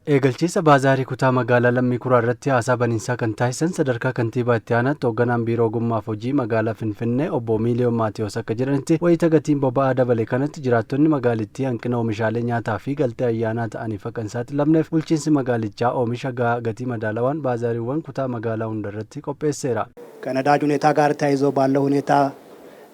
Eegalchiisa baazaarii kutaa magaalaa Lammii Kuraa irratti haasaa baniinsaa kan taasisan sadarkaa kantiibaa itti aanaatti hoogganaan biiroo ogummaaf hojii magaalaa Finfinnee obbo Miiliyoon Maatiyoos akka jedhanitti, wayita gatiin boba'aa dabale kanatti jiraattonni magaalittii hanqina oomishaalee nyaataa fi galtee ayyaanaa ta'aniif akka hin saaxilamneef bulchiinsi magaalichaa oomisha gahaa gatii madaalawaan baazaariiwwan kutaa magaalaa hundarratti qopheesseera. ከነዳጅ ሁኔታ ጋር ተያይዞ ባለው ሁኔታ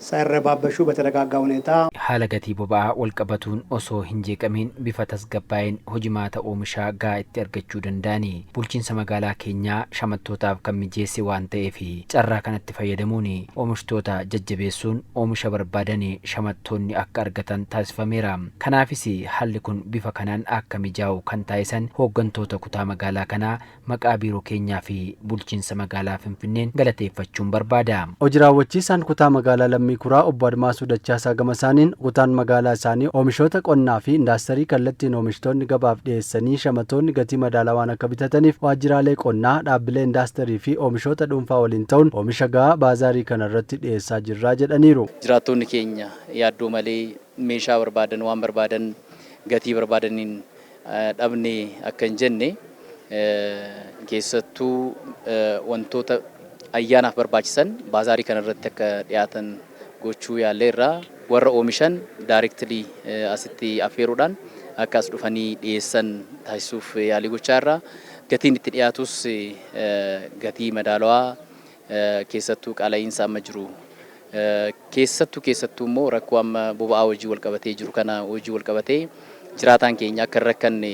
ሳይረባበሹ በተረጋጋ ሁኔታ Haala gatii boba'aa walqabatuun osoo hin jeeqamiin bifa tasgabbaa'een hojimaata oomishaa gahaa itti argachuu danda'ani bulchiinsa magaalaa keenyaa shamattootaaf kan mijeesse waan ta'eef, carraa kanatti fayyadamuun oomishtoota jajjabeessuun oomisha barbaadan shamattoonni akka argatan taasifameera. Kanaafis haalli kun bifa kanaan akka mijaa'u kan taasisan hooggantoota kutaa magaalaa kanaa maqaa biiroo keenyaa fi bulchiinsa magaalaa Finfinneen galateeffachuun barbaada. Hojii raawwachiisaan kutaa magaalaa Lammii Kuraa obbo Admaasuu Dachaasaa gama isaaniin, kutaan magaalaa isaanii oomishoota qonnaa fi indaastirii kallattiin oomishtoonni gabaaf dhiyeessanii shamatoonni gatii madaalawaan akka bitataniif waajjiraalee qonnaa, dhaabbilee indaastirii fi oomishoota dhuunfaa waliin ta'uun oomisha gahaa baazaarii kana irratti dhiyeessaa jirraa jedhaniiru. Jiraattonni keenya yaaddoo malee meeshaa barbaadan, waan barbaadan gatii barbaadaniin dhabne akka hin jenne, keessattuu wantoota ayyaanaaf barbaachisan baazaarii kana irratti akka dhiyaatan gochuu yaalleerraa, warra oomishan directly asitti affeeruudhaan akka as dhufanii dhiyeessan taasisuuf yaalii gochaa irraa, gatiin itti dhiyaatus gatii madaalawaa, keessattuu qaala'iinsa amma jiru keessattuu immoo rakkoo amma boba'aa hojii wal qabatee jiru kana hojii wal qabatee jiraataan keenya akka hin rakkanne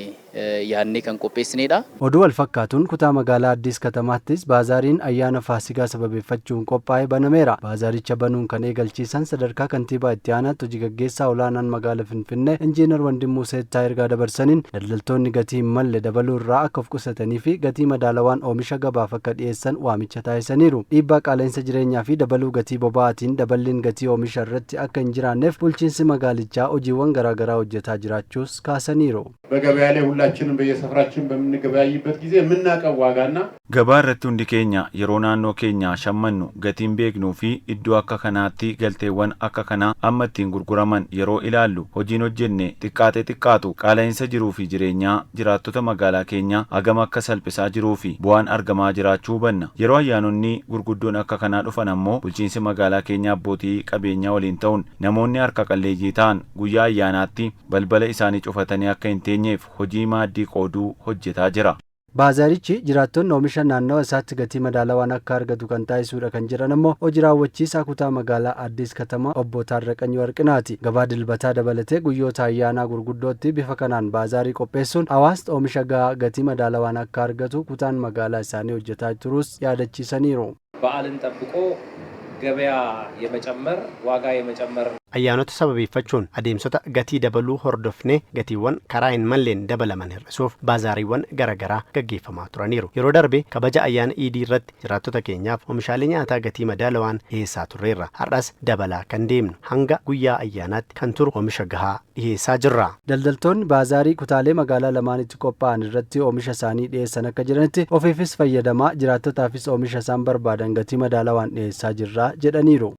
yaadnee kan qopheessinedha. Oduu wal fakkaatuun kutaa magaalaa Addis Katamaattis baazaariin ayyaana Faasigaa sababeeffachuun qophaa'ee banameera. Baazaaricha banuun kan eegalchiisan sadarkaa kantiibaa itti aanaatti hojii gaggeessaa olaanaan magaalaa Finfinnee Injiinar Wandimmuu Seettaa ergaa dabarsaniin, daldaltoonni gatii hin malle dabaluu irraa akka of qusatanii fi gatii madaalawaan oomisha gabaaf akka dhiyeessan waamicha taasisaniiru. Dhiibbaa qaala'insa jireenyaa fi dabaluu gatii boba'aatiin daballiin gatii oomisha irratti akka hin jiraanneef bulchiinsi magaalichaa hojiiwwan garaagaraa hojjetaa jiraachuus kaasaniiru. በገበያ ላይ ሁላችንም በየሰፈራችን በምንገበያይበት ጊዜ የምናውቀው ዋጋና Gabaa irratti hundi keenya yeroo naannoo keenyaa shammannu gatiin beeknuu fi iddoo akka kanaatti galteewwan akka kanaa amma ittiin gurguraman yeroo ilaallu, hojiin hojjenne xiqqaatee xiqqaatu qaala'insa jiruu fi jireenyaa jiraattota magaalaa keenyaa hagam akka salphisaa jiruu fi bu'aan argamaa jiraachuu hubanna. Yeroo ayyaanonni gurguddoon akka kanaa dhufan ammoo bulchiinsi magaalaa keenyaa abbootii qabeenyaa waliin ta'uun namoonni harka qalleeyyii ta'an guyyaa ayyaanaatti balbala isaanii cufatanii akka hin teenyeef hojii maaddii qooduu hojjetaa jira. Baazaarichi jiraattonni oomisha naannawa isaatti gatii madaalawaan akka argatu kan taasisudha kan jedhan ammoo hojii raawwachiisaa kutaa magaalaa Addis Katama obbo Taarraqany Warqinaati. Gabaa Dilbataa dabalatee guyyoota ayyaanaa gurguddootti bifa kanaan baazaarii qopheessuun hawaasni oomisha gahaa gatii madaalawaan akka argatu kutaan magaalaa isaanii hojjetaa turuus yaadachiisaniiru. በዓልን ጠብቆ ገበያ የመጨመር ዋጋ የመጨመር Ayyaanota sababeeffachuun adeemsota gatii dabaluu hordofnee gatiiwwan karaa hin malleen dabalaman hir'isuuf baazaariiwwan garaagaraa gaggeeffamaa turaniiru. Yeroo darbe kabaja ayyaana Iidii irratti jiraattota keenyaaf oomishaalee nyaataa gatii madaalawaan dhiyeessaa turreerra. Har'as dabalaa kan deemnu hanga guyyaa ayyaanaatti kan turu oomisha gahaa dhiyeessaa jirra. Daldaltoonni baazaarii kutaalee magaalaa lamaanitti qophaa'an irratti oomisha isaanii dhiyeessan akka jiranitti, ofiifis fayyadamaa jiraattotaafis oomisha isaan barbaadan gatii madaalawaan dhiyeessaa jirra jedhaniiru.